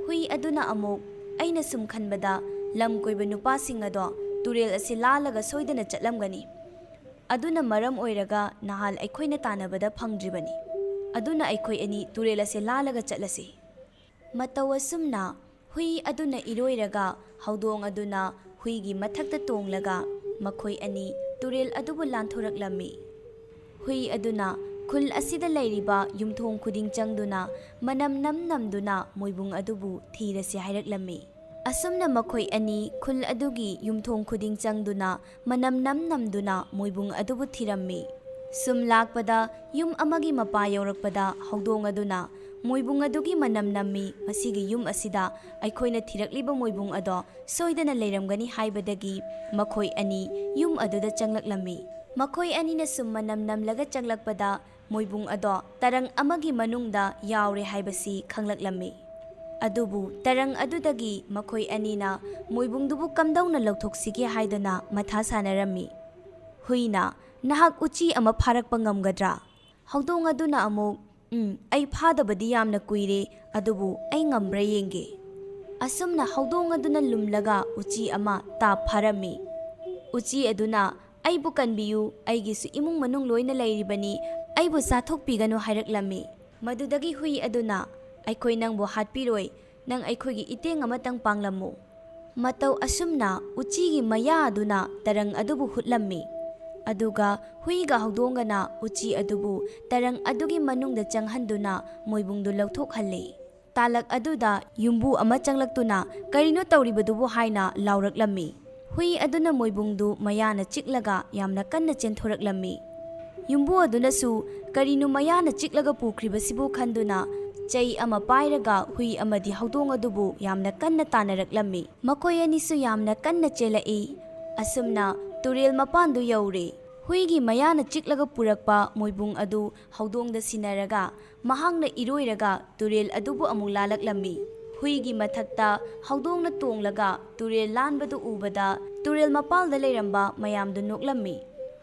ꯍꯨꯏ ꯑꯗꯨꯅ ꯑꯃꯨꯛ, "ꯑꯩꯅ ꯁꯨꯝ ꯈꯟꯕꯗ ꯂꯝ ꯀꯣꯏꯕ ꯅꯨꯄꯥꯁꯤꯡ ꯑꯗꯣ ꯇꯨꯔꯦꯜ ꯑꯁꯤ ꯂꯥꯜꯂꯒ ꯁꯣꯏꯗꯅ ꯆꯠꯂꯝꯒꯅꯤ꯫ ꯑꯗꯨꯅ ꯃꯔꯝ ꯑꯣꯏꯔꯒ ꯅꯍꯥꯟ ꯑꯩꯈꯣꯏꯅ ꯇꯥꯟꯅꯕꯗ ꯐꯪꯗ꯭ꯔꯤꯕꯅꯤ꯫ ꯑꯗꯨꯅ ꯑꯩꯈꯣꯏ ꯑꯅꯤ ꯇꯨꯔꯦꯜ ꯑꯁꯤ ꯂꯥꯜꯂꯒ ꯆꯠꯂꯁꯤ꯫" ꯃꯇꯧ ꯑꯁꯨꯝꯅ ꯍꯨꯏ ꯑꯗꯨꯅ ꯏꯔꯣꯏꯔꯒ ꯍꯧꯗꯣꯡ ꯑꯗꯨꯅ ꯍꯨꯏꯒꯤ ꯃꯊꯛꯇ ꯇꯣꯡꯂꯒ ꯃꯈꯣꯏ ꯑꯅꯤ ꯇꯨꯔꯦꯜ ꯑꯗꯨꯕꯨ ꯂꯥꯟꯊꯣꯔꯛꯂꯝꯃꯤ꯫ ꯍꯨꯏ ꯑꯗꯨꯅ ꯈꯨꯜ ꯑꯁꯤꯗ ꯂꯩꯔꯤꯕ ꯌꯨꯝꯊꯣꯡ ꯈꯨꯗꯤꯡ ꯆꯪꯗꯨꯅ ꯃꯅꯝ ꯅꯝ ꯅꯝꯗꯨꯅ ꯃꯣꯏꯕꯨꯡ ꯑꯗꯨꯕꯨ ꯊꯤꯔꯁꯤ ꯍꯥꯏꯔꯛꯂꯝꯃꯤ꯫ ꯑꯁꯨꯝꯅ ꯃꯈꯣꯏ ꯑꯅꯤ ꯈꯨꯜ ꯑꯗꯨꯒꯤ ꯌꯨꯝꯊꯣꯡ ꯈꯨꯗꯤꯡ ꯆꯪꯗꯨꯅ ꯃꯅꯝ ꯅꯝ ꯅꯝꯗꯨꯅ ꯃꯣꯏꯕꯨꯡ ꯑꯗꯨꯕꯨ ꯊꯤꯔꯝꯃꯤ꯫ ꯁꯨꯝ ꯂꯥꯛꯄꯗ ꯌꯨꯝ ꯑꯃꯒꯤ ꯃꯄꯥ ꯌꯧꯔꯛꯄꯗ ꯍꯧꯗꯣꯡ ꯑꯗꯨꯅ ꯃꯣꯏꯕꯨꯡ ꯑꯗꯨꯒꯤ ꯃꯅꯝ ꯅꯝꯃꯤ꯫ ꯃꯁꯤꯒꯤ ꯌꯨꯝ ꯑꯁꯤꯗ ꯑꯩꯈꯣꯏꯅ ꯊꯤꯔꯛꯂꯤꯕ ꯃꯣꯏꯕꯨꯡ ꯑꯗꯣ ꯁꯣꯏꯗꯅ ꯂꯩꯔꯝꯒꯅꯤ ꯍꯥꯏꯕꯗꯒꯤ ꯃꯈꯣꯏ ꯑꯅꯤ ꯌꯨꯝ ꯑꯗꯨꯗ ꯆꯪꯂꯛꯂꯝꯃꯤ꯫ ꯃꯈꯣꯏ ꯑꯅꯤꯅ ꯁꯨꯝ ꯃꯅꯝ ꯅꯝꯂꯒ ꯆꯪꯂꯛꯄꯗ ꯃꯣꯏꯕꯨꯡ ꯑꯗꯣ ꯇꯔꯪ ꯑꯃꯒꯤ ꯃꯅꯨꯡꯗ ꯌꯥꯎꯔꯦ ꯍꯥꯏꯕꯁꯤ ꯈꯪꯂꯛꯂꯝꯃꯤ꯫ ꯑꯗꯨꯕꯨ ꯇꯔꯪ ꯑꯗꯨꯗꯒꯤ ꯃꯈꯣꯏ ꯑꯅꯤꯅ ꯃꯣꯏꯕꯨꯡꯗꯨꯕꯨ ꯀꯝꯗꯧꯅ ꯂꯧꯊꯣꯛꯁꯤꯒꯦ ꯍꯥꯏꯗꯅ ꯃꯊꯥ ꯁꯥꯟꯅꯔꯝꯃꯤ꯫ ꯍꯨꯏꯅ, "ꯅꯍꯥꯛ ꯎꯆꯤ ꯑꯃ ꯐꯥꯔꯛꯄ ꯉꯝꯒꯗ꯭ꯔꯥ?" ꯍꯧꯗꯣꯡ ꯑꯗꯨꯅ ꯑꯃꯨꯛ, "ꯎꯝ, ꯑꯩ ꯐꯥꯗꯕꯗꯤ ꯌꯥꯝꯅ ꯀꯨꯏꯔꯦ, ꯑꯗꯨꯕꯨ ꯑꯩ ꯉꯝꯕ꯭ꯔꯥ ꯌꯦꯡꯒꯦ꯫" ꯑꯁꯨꯝꯅ ꯍꯧꯗꯣꯡ ꯑꯗꯨꯅ ꯂꯨꯝꯂꯒ ꯎꯆꯤ ꯑꯃ ꯇꯥꯞ ꯐꯥꯔꯝꯃꯤ꯫ ꯎꯆꯤ ꯑꯗꯨꯅ, "ꯑꯩꯕꯨ ꯀꯟꯕꯤꯌꯨ, ꯑꯩꯒꯤꯁꯨ ꯏꯃꯨꯡ ꯃꯅꯨꯡ ꯂꯣꯏꯅ ꯂꯩꯔꯤꯕꯅꯤ, ꯑꯩꯕꯨ ꯆꯥꯊꯣꯛꯄꯤꯒꯅꯨ" ꯍꯥꯏꯔꯛꯂꯝꯃꯤ꯫ ꯃꯗꯨꯗꯒꯤ ꯍꯨꯏ ꯑꯗꯨꯅ, "ꯑꯩꯈꯣꯏ ꯅꯪꯕꯨ ꯍꯥꯠꯄꯤꯔꯣꯏ, ꯅꯪ ꯑꯩꯈꯣꯏꯒꯤ ꯏꯇꯦꯡ ꯑꯃꯇꯪ ꯄꯥꯡꯂꯝꯃꯨ꯫" ꯃꯇꯧ ꯑꯁꯨꯝꯅ ꯎꯆꯤꯒꯤ ꯃꯌꯥ ꯑꯗꯨꯅ ꯇꯔꯪ ꯑꯗꯨꯕꯨ ꯍꯨꯠꯂꯝꯃꯤ꯫ ꯑꯗꯨꯒ ꯍꯨꯏꯒ ꯍꯧꯗꯣꯡꯒꯅ ꯎꯆꯤ ꯑꯗꯨꯕꯨ ꯇꯔꯪ ꯑꯗꯨꯒꯤ ꯃꯅꯨꯡꯗ ꯆꯪꯍꯟꯗꯨꯅ ꯃꯣꯏꯕꯨꯡꯗꯨ ꯂꯧꯊꯣꯛꯍꯜꯂꯤ꯫ ꯇꯥꯂꯛ ꯑꯗꯨꯗ ꯌꯨꯝꯕꯨ ꯑꯃ ꯆꯪꯂꯛꯇꯨꯅ, "ꯀꯔꯤꯅꯣ ꯇꯧꯔꯤꯕꯗꯨꯕꯨ?" ꯍꯥꯏꯅ ꯂꯥꯎꯔꯛꯂꯝꯃꯤ꯫ ꯍꯨꯏ ꯑꯗꯨꯅ ꯃꯣꯏꯕꯨꯡꯗꯨ ꯃꯌꯥꯅ ꯆꯤꯛꯂꯒ ꯌꯥꯝꯅ ꯀꯟꯅ ꯆꯦꯟꯊꯣꯔꯛꯂꯝꯃꯤ꯫ ꯌꯨꯝꯕꯨ ꯑꯗꯨꯅꯁꯨ ꯀꯔꯤꯅꯣ ꯃꯌꯥꯅ ꯆꯤꯛꯂꯒ ꯄꯨꯈ꯭ꯔꯤꯕꯁꯤꯕꯨ ꯈꯟꯗꯨꯅ ꯆꯩ ꯑꯃ ꯄꯥꯏꯔꯒ ꯍꯨꯏ ꯑꯃꯗꯤ ꯍꯧꯗꯣꯡ ꯑꯗꯨꯕꯨ ꯌꯥꯝꯅ ꯀꯟꯅ ꯇꯥꯟꯅꯔꯛꯂꯝꯃꯤ꯫ ꯃꯈꯣꯏ ꯑꯅꯤꯁꯨ ꯌꯥꯝꯅ ꯀꯟꯅ ꯆꯦꯜꯂꯛꯏ꯫ ꯑꯁꯨꯝꯅ ꯇꯨꯔꯦꯜ ꯃꯄꯥꯟꯗꯨ ꯌꯧꯔꯦ꯫ ꯍꯨꯏꯒꯤ ꯃꯌꯥꯅ ꯆꯤꯛꯂꯒ ꯄꯨꯔꯛꯄ ꯃꯣꯏꯕꯨꯡ ꯑꯗꯨ ꯍꯧꯗꯣꯡꯗ ꯁꯤꯟꯅꯔꯒ ꯃꯍꯥꯛꯅ ꯏꯔꯣꯏꯔꯒ ꯇꯨꯔꯦꯜ ꯑꯗꯨꯕꯨ ꯑꯃꯨꯛ ꯂꯥꯜꯂꯛꯂꯝꯃꯤ꯫ ꯍꯨꯏꯒꯤ ꯃꯊꯛꯇ ꯍꯧꯗꯣꯡꯅ ꯇꯣꯡꯂꯒ ꯇꯨꯔꯦꯜ ꯂꯥꯟꯕꯗꯨ ꯎꯕꯗ ꯇꯨꯔꯦꯜ ꯃꯄꯥꯜꯗ ꯂꯩꯔꯝꯕ ꯃꯌꯥꯝꯗꯨ ꯅꯣꯛꯂꯝꯃꯤ꯫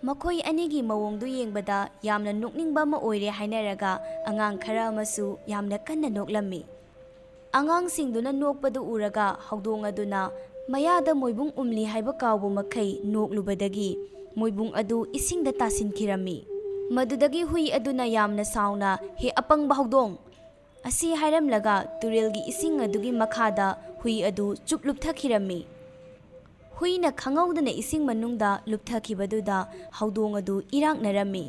ꯃꯈꯣꯏ ꯑꯅꯤꯒꯤ ꯃꯑꯣꯡꯗꯨ ꯌꯦꯡꯕꯗ ꯌꯥꯝꯅ ꯅꯣꯛꯅꯤꯡꯕ ꯑꯃ ꯑꯣꯏꯔꯦ ꯍꯥꯏꯅꯔꯒ ꯑꯉꯥꯡ ꯈꯔ ꯑꯃꯁꯨ ꯌꯥꯝꯅ ꯀꯟꯅ ꯅꯣꯛꯂꯝꯃꯤ꯫ ꯑꯉꯥꯡꯁꯤꯡꯗꯨꯅ ꯅꯣꯛꯄꯗꯨ ꯎꯔꯒ ꯍꯧꯗꯣꯡ ꯑꯗꯨꯅ ꯃꯌꯥꯗ ꯃꯣꯏꯕꯨꯡ ꯎꯝꯂꯤ ꯍꯥꯏꯕ ꯀꯥꯎꯕ ꯃꯈꯩ ꯅꯣꯛꯂꯨꯕꯗꯒꯤ ꯃꯣꯏꯕꯨꯡ ꯑꯗꯨ ꯏꯁꯤꯡꯗ ꯇꯥꯁꯤꯟꯈꯤꯔꯝꯃꯤ꯫ ꯃꯗꯨꯗꯒꯤ ꯍꯨꯏ ꯑꯗꯨꯅ ꯌꯥꯝꯅ ꯁꯥꯎꯅ, "ꯍꯦ ꯑꯄꯪꯕ ꯍꯧꯗꯣꯡ!" ꯑꯁꯤ ꯍꯥꯏꯔꯝꯂꯒ ꯇꯨꯔꯦꯜꯒꯤ ꯏꯁꯤꯡ ꯑꯗꯨꯒꯤ ꯃꯈꯥꯗ ꯍꯨꯏ ꯑꯗꯨ ꯆꯨꯞ ꯂꯨꯞꯊꯈꯤꯔꯝꯃꯤ꯫ ꯍꯨꯏꯅ ꯈꯪꯍꯧꯗꯅ ꯏꯁꯤꯡ ꯃꯅꯨꯡꯗ ꯂꯨꯞꯊꯈꯤꯕꯗꯨꯗ ꯍꯧꯗꯣꯡ ꯑꯗꯨ ꯏꯔꯥꯛꯅꯔꯝꯃꯤ꯫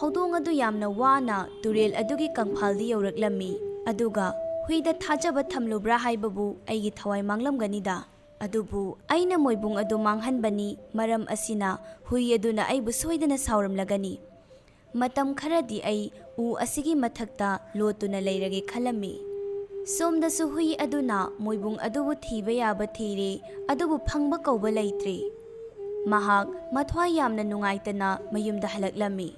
ꯍꯧꯗꯣꯡ ꯑꯗꯨ ꯌꯥꯝꯅ ꯋꯥꯅ ꯇꯨꯔꯦꯜ ꯑꯗꯨꯒꯤ ꯀꯪꯐꯥꯜꯗ ꯌꯧꯔꯛꯂꯝꯃꯤ꯫ ꯑꯗꯨꯒ ꯍꯨꯏꯗ ꯊꯥꯖꯕ ꯊꯝꯂꯨꯕ꯭ꯔꯥ ꯍꯥꯏꯕꯕꯨ ꯑꯩꯒꯤ ꯊꯋꯥꯏ ꯃꯥꯡꯂꯝꯒꯅꯤꯗ꯫ ꯑꯗꯨꯕꯨ ꯑꯩꯅ ꯃꯣꯏꯕꯨꯡ ꯑꯗꯨ ꯃꯥꯡꯍꯟꯕꯅꯤ, ꯃꯔꯝ ꯑꯁꯤꯅ ꯍꯨꯏ ꯑꯗꯨꯅ ꯑꯩꯕꯨ ꯁꯣꯏꯗꯅ ꯁꯥꯎꯔꯝꯂꯒꯅꯤ꯫ "ꯃꯇꯝ ꯈꯔꯗꯤ ꯑꯩ ꯎ ꯑꯁꯤꯒꯤ ꯃꯊꯛꯇ ꯂꯣꯠꯇꯨꯅ ꯂꯩꯔꯒꯦ ꯈꯜꯂꯝꯃꯤ꯫" ꯁꯣꯝꯗꯁꯨ ꯍꯨꯏ ꯑꯗꯨꯅ ꯃꯣꯏꯕꯨꯡ ꯑꯗꯨꯕꯨ ꯊꯤꯕ ꯌꯥꯕ ꯊꯤꯔꯦ, ꯑꯗꯨꯕꯨ ꯐꯪꯕ ꯀꯧꯕ ꯂꯩꯇ꯭ꯔꯦ꯫ ꯃꯍꯥꯛ ꯃꯊ꯭ꯋꯥꯏ ꯌꯥꯝꯅ ꯅꯨꯡꯉꯥꯏꯇꯅ ꯃꯌꯨꯝꯗ ꯍꯜꯂꯛꯂꯝꯃꯤ꯫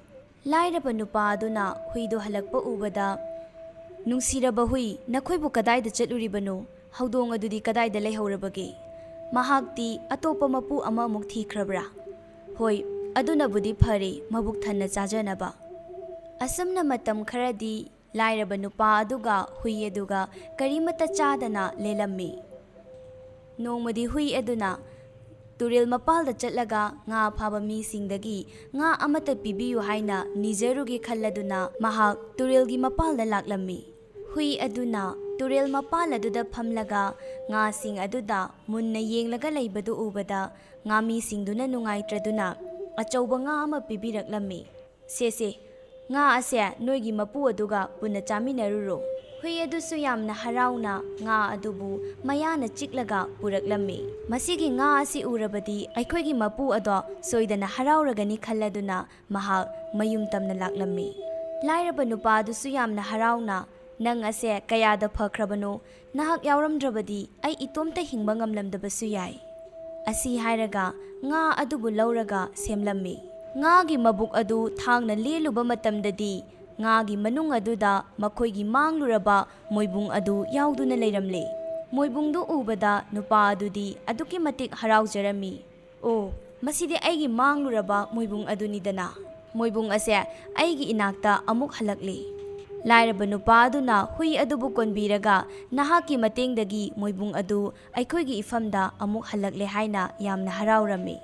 ꯂꯥꯏꯔꯕ ꯅꯨꯄꯥ ꯑꯗꯨꯅ ꯍꯨꯏꯗꯨ ꯍꯜꯂꯛꯄ ꯎꯕꯗ, "ꯅꯨꯡꯁꯤꯔꯕ ꯍꯨꯏ, ꯅꯈꯣꯏꯕꯨ ꯀꯗꯥꯏꯗ ꯆꯠꯂꯨꯔꯤꯕꯅꯣ? ꯍꯧꯗꯣꯡ ꯑꯗꯨꯗꯤ ꯀꯗꯥꯏꯗ ꯂꯩꯍꯧꯔꯕꯒꯦ? ꯃꯍꯥꯛꯇꯤ ꯑꯇꯣꯞꯄ ꯃꯄꯨ ꯑꯃꯃꯨꯛ ꯊꯤꯈ꯭ꯔꯕ꯭ꯔꯥ? ꯍꯣꯏ, ꯑꯗꯨꯅꯕꯨꯗꯤ ꯐꯔꯦ, ꯃꯕꯨꯛ ꯊꯟꯅ ꯆꯥꯖꯅꯕ꯫" ꯑꯁꯨꯝꯅ ꯃꯇꯝ ꯈꯔꯗꯤ ꯂꯥꯏꯔꯕ ꯅꯨꯄꯥ ꯑꯗꯨꯒ ꯍꯨꯏ ꯑꯗꯨꯒ ꯀꯔꯤꯃꯠꯇ ꯆꯥꯗꯅ ꯂꯦꯜꯂꯝꯃꯤ꯫ ꯅꯣꯡꯃꯗꯤ ꯍꯨꯏ ꯑꯗꯨꯅ ꯇꯨꯔꯦꯜ ꯃꯄꯥꯜꯗ ꯆꯠꯂꯒ ꯉꯥ ꯐꯥꯕ ꯃꯤꯁꯤꯡꯗꯒꯤ ꯉꯥ ꯑꯃꯠꯇ ꯄꯤꯕꯤꯌꯨ ꯍꯥꯏꯅ ꯅꯤꯖꯔꯨꯒꯦ ꯈꯜꯂꯗꯨꯅ ꯃꯍꯥꯛ ꯇꯨꯔꯦꯜꯒꯤ ꯃꯄꯥꯜꯗ ꯂꯥꯛꯂꯝꯃꯤ꯫ ꯍꯨꯏ ꯑꯗꯨꯅ ꯇꯨꯔꯦꯜ ꯃꯄꯥꯜ ꯑꯗꯨꯗ ꯐꯝꯂꯒ ꯉꯥꯁꯤꯡ ꯑꯗꯨꯗ ꯃꯨꯟꯅ ꯌꯦꯡꯂꯒ ꯂꯩꯕꯗꯨ ꯎꯕꯗ ꯉꯥꯃꯤꯁꯤꯡꯗꯨꯅ ꯅꯨꯡꯉꯥꯏꯇ꯭ꯔꯗꯨꯅ ꯑꯆꯧꯕ ꯉꯥ ꯑꯃ ꯄꯤꯕꯤꯔꯛꯂꯝꯃꯤ꯫ "ꯁꯦ, ꯁꯦ, ꯉꯥ ꯑꯁꯦ ꯅꯣꯏꯒꯤ ꯃꯄꯨ ꯑꯗꯨꯒ ꯄꯨꯟꯅ ꯆꯥꯃꯤꯟꯅꯔꯨꯔꯣ꯫" ꯍꯨꯏ ꯑꯗꯨꯁꯨ ꯌꯥꯝꯅ ꯍꯔꯥꯎꯅ ꯉꯥ ꯑꯗꯨꯕꯨ ꯃꯌꯥꯅ ꯆꯤꯛꯂꯒ ꯄꯨꯔꯛꯂꯝꯃꯤ꯫ ꯃꯁꯤꯒꯤ ꯉꯥ ꯑꯁꯤ ꯎꯔꯕꯗꯤ ꯑꯩꯈꯣꯏꯒꯤ ꯃꯄꯨ ꯑꯗꯣ ꯁꯣꯏꯗꯅ ꯍꯔꯥꯎꯔꯒꯅꯤ ꯈꯜꯂꯗꯨꯅ ꯃꯍꯥꯛ ꯃꯌꯨꯝ ꯇꯝꯅ ꯂꯥꯛꯂꯝꯃꯤ꯫ ꯂꯥꯏꯔꯕ ꯅꯨꯄꯥ ꯑꯗꯨꯁꯨ ꯌꯥꯝꯅ ꯍꯔꯥꯎꯅ, "ꯅꯪ ꯑꯁꯦ ꯀꯌꯥꯗ ꯐꯈ꯭ꯔꯕꯅꯣ, ꯅꯍꯥꯛ ꯌꯥꯎꯔꯝꯗ꯭ꯔꯕꯗꯤ ꯑꯩ ꯏꯇꯣꯝꯇ ꯍꯤꯡꯕ ꯉꯝꯂꯝꯗꯕꯁꯨ ꯌꯥꯏ꯫" ꯑꯁꯤ ꯍꯥꯏꯔꯒ ꯉꯥ ꯑꯗꯨꯕꯨ ꯂꯧꯔꯒ ꯁꯦꯝꯂꯝꯃꯤ꯫ ꯉꯥꯒꯤ ꯃꯕꯨꯛ ꯑꯗꯨ ꯊꯥꯡꯅ ꯂꯦꯜꯂꯨꯕ ꯃꯇꯝꯗꯗꯤ ꯉꯥꯒꯤ ꯃꯅꯨꯡ ꯑꯗꯨꯗ ꯃꯈꯣꯏꯒꯤ ꯃꯥꯡꯂꯨꯔꯕ ꯃꯣꯏꯕꯨꯡ ꯑꯗꯨ ꯌꯥꯎꯗꯨꯅ ꯂꯩꯔꯝꯂꯦ꯫ ꯃꯣꯏꯕꯨꯡꯗꯨ ꯎꯕꯗ ꯅꯨꯄꯥ ꯑꯗꯨꯗꯤ ꯑꯗꯨꯛꯀꯤ ꯃꯇꯤꯛ ꯍꯔꯥꯎꯖꯔꯝꯃꯤ꯫ "ꯑꯣ, ꯃꯁꯤꯗꯤ ꯑꯩꯒꯤ ꯃꯥꯡꯂꯨꯔꯕ ꯃꯣꯏꯕꯨꯡ ꯑꯗꯨꯅꯤꯗꯅ꯫ ꯃꯣꯏꯕꯨꯡ ꯑꯁꯦ ꯑꯩꯒꯤ ꯏꯅꯥꯛꯇ ꯑꯃꯨꯛ ꯍꯜꯂꯛꯂꯦ꯫" ꯂꯥꯏꯔꯕ ꯅꯨꯄꯥ ꯑꯗꯨꯅ ꯍꯨꯏ ꯑꯗꯨꯕꯨ ꯀꯣꯟꯕꯤꯔꯒ, "ꯅꯍꯥꯛꯀꯤ ꯃꯇꯦꯡꯗꯒꯤ ꯃꯣꯏꯕꯨꯡ ꯑꯗꯨ ꯑꯩꯈꯣꯏꯒꯤ ꯏꯐꯝꯗ ꯑꯃꯨꯛ ꯍꯜꯂꯛꯂꯦ" ꯍꯥꯏꯅ ꯌꯥꯝꯅ ꯍꯔꯥꯎꯔꯝꯃꯤ꯫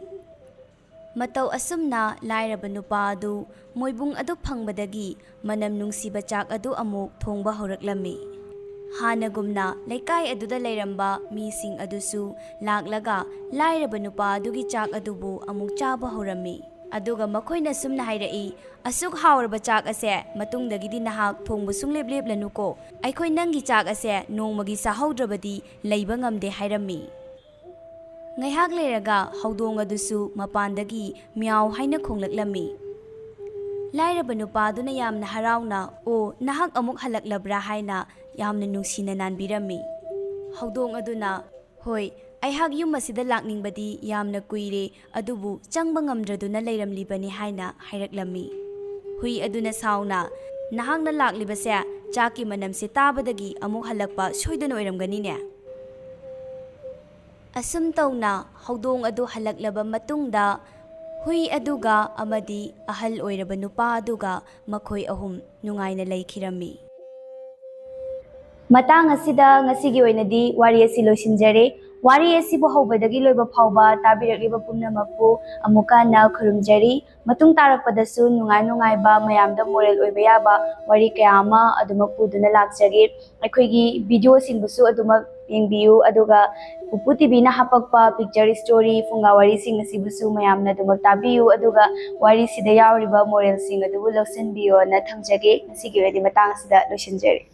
ꯃꯇꯧ ꯑꯁꯨꯝꯅ ꯂꯥꯏꯔꯕ ꯅꯨꯄꯥ ꯑꯗꯨ ꯃꯣꯏꯕꯨꯡ ꯑꯗꯨ ꯐꯪꯕꯗꯒꯤ ꯃꯅꯝ ꯅꯨꯡꯁꯤꯕ ꯆꯥꯛ ꯑꯗꯨ ꯑꯃꯨꯛ ꯊꯣꯡꯕ ꯍꯧꯔꯛꯂꯝꯃꯤ꯫ ꯍꯥꯟꯅꯒꯨꯝꯅ ꯂꯩꯀꯥꯏ ꯑꯗꯨꯗ ꯂꯩꯔꯝꯕ ꯃꯤꯁꯤꯡ ꯑꯗꯨꯁꯨ ꯂꯥꯛꯂꯒ ꯂꯥꯏꯔꯕ ꯅꯨꯄꯥ ꯑꯗꯨꯒꯤ ꯆꯥꯛ ꯑꯗꯨꯕꯨ ꯑꯃꯨꯛ ꯆꯥꯕ ꯍꯧꯔꯝꯃꯤ꯫ ꯑꯗꯨꯒ ꯃꯈꯣꯏꯅ ꯁꯨꯝꯅ ꯍꯥꯏꯔꯛꯏ, "ꯑꯁꯨꯛ ꯍꯥꯎꯔꯕ ꯆꯥꯛ ꯑꯁꯦ ꯃꯇꯨꯡꯗꯒꯤꯗꯤ ꯅꯍꯥꯛ ꯊꯣꯡꯕ ꯁꯨꯡꯂꯦꯞ ꯂꯦꯞꯂꯅꯨꯀꯣ꯫ ꯑꯩꯈꯣꯏ ꯅꯪꯒꯤ ꯆꯥꯛ ꯑꯁꯦ ꯅꯣꯡꯃꯒꯤ ꯆꯥꯍꯧꯗ꯭ꯔꯕꯗꯤ ꯂꯩꯕ ꯉꯝꯗꯦ" ꯍꯥꯏꯔꯝꯃꯤ꯫ ꯉꯥꯏꯍꯥꯛ ꯂꯩꯔꯒ ꯍꯧꯗꯣꯡ ꯑꯗꯨꯁꯨ ꯃꯄꯥꯟꯗꯒꯤ "ꯃꯤꯌꯥꯎ" ꯍꯥꯏꯅ ꯈꯣꯡꯂꯛꯂꯝꯃꯤ꯫ ꯂꯥꯏꯔꯕ ꯅꯨꯄꯥꯗꯨꯅ ꯌꯥꯝꯅ ꯍꯔꯥꯎꯅ, "ꯑꯣ, ꯅꯍꯥꯛ ꯑꯃꯨꯛ ꯍꯜꯂꯛꯂꯕ꯭ꯔꯥ?" ꯍꯥꯏꯅ ꯌꯥꯝꯅ ꯅꯨꯡꯁꯤꯅ ꯅꯥꯟꯕꯤꯔꯝꯃꯤ꯫ ꯍꯧꯗꯣꯡ ꯑꯗꯨꯅ, "ꯍꯣꯏ, ꯑꯩꯍꯥꯛ ꯌꯨꯝ ꯑꯁꯤꯗ ꯂꯥꯛꯅꯤꯡꯕꯗꯤ ꯌꯥꯝꯅ ꯀꯨꯏꯔꯦ, ꯑꯗꯨꯕꯨ ꯆꯪꯕ ꯉꯝꯗ꯭ꯔꯗꯨꯅ ꯂꯩꯔꯝꯂꯤꯕꯅꯤ" ꯍꯥꯏꯅ ꯍꯥꯏꯔꯛꯂꯝꯃꯤ꯫ ꯍꯨꯏ ꯑꯗꯨꯅ ꯁꯥꯎꯅ, "ꯅꯍꯥꯛꯅ ꯂꯥꯛꯂꯤꯕꯁꯦ ꯆꯥꯛꯀꯤ ꯃꯅꯝꯁꯦ ꯇꯥꯕꯗꯒꯤ ꯑꯃꯨꯛ ꯍꯜꯂꯛꯄ ꯁꯣꯏꯗꯅ ꯑꯣꯏꯔꯝꯒꯅꯤꯅꯦ?" ꯑꯁꯨꯝ ꯇꯧꯅ ꯍꯧꯗꯣꯡ ꯑꯗꯨ ꯍꯜꯂꯛꯂꯕ ꯃꯇꯨꯡꯗ, ꯍꯨꯏ ꯑꯗꯨꯒ ꯑꯃꯗꯤ ꯑꯍꯜ ꯑꯣꯏꯔꯕ ꯅꯨꯄꯥ ꯑꯗꯨꯒ ꯃꯈꯣꯏ ꯑꯍꯨꯝ ꯅꯨꯡꯉꯥꯏꯅ ꯂꯩꯈꯤꯔꯝꯃꯤ꯫ ꯃꯇꯥꯡ ꯑꯁꯤꯗ ꯉꯁꯤꯒꯤ ꯑꯣꯏꯅꯗꯤ ꯋꯥꯔꯤ ꯑꯁꯤ ꯂꯣꯏꯁꯤꯟꯖꯔꯦ꯫ ꯋꯥꯔꯤ ꯑꯁꯤꯕꯨ ꯍꯧꯕꯗꯒꯤ ꯂꯣꯏꯕ ꯐꯥꯎꯕ ꯇꯥꯕꯤꯔꯛꯂꯤꯕ ꯄꯨꯝꯅꯃꯛꯄꯨ ꯑꯃꯨꯛꯀ ꯍꯟꯅ ꯈꯨꯔꯨꯝꯖꯔꯤ꯫ ꯃꯇꯨꯡ ꯇꯥꯔꯛꯄꯗꯁꯨ ꯅꯨꯡꯉꯥꯏ ꯅꯨꯡꯉꯥꯏꯕ, ꯃꯌꯥꯝꯗ moral ꯑꯣꯏꯕ ꯌꯥꯕ ꯋꯥꯔꯤ ꯀꯌꯥ ꯑꯃ ꯑꯗꯨꯃꯛ ꯄꯨꯗꯨꯅ ꯂꯥꯛꯆꯒꯦ꯫ ꯑꯩꯈꯣꯏꯒꯤ videoꯁꯤꯡꯕꯨꯁꯨ ꯑꯗꯨꯃꯛ ꯌꯦꯡꯕꯤꯌꯨ, ꯑꯗꯨꯒ ꯄꯨꯄꯨ ꯇꯤꯚꯤꯅ ꯍꯥꯄꯛꯄ picture story, ꯐꯨꯡꯒꯥ ꯋꯥꯔꯤꯁꯤꯡ ꯑꯁꯤꯕꯨꯁꯨ ꯃꯌꯥꯝꯅ ꯑꯗꯨꯃꯛ ꯇꯥꯕꯤꯌꯨ, ꯑꯗꯨꯒ ꯋꯥꯔꯤꯁꯤꯗ ꯌꯥꯎꯔꯤꯕ moralꯁꯤꯡ ꯑꯗꯨꯕꯨ ꯂꯧꯁꯤꯟꯕꯤꯌꯣꯅ ꯊꯝꯖꯒꯦ꯫ ꯉꯁꯤꯒꯤ ꯑꯣꯏꯅꯗꯤ ꯃꯇꯥꯡ ꯑꯁꯤꯗ ꯂꯣꯏꯁꯤꯟꯖꯔꯦ꯫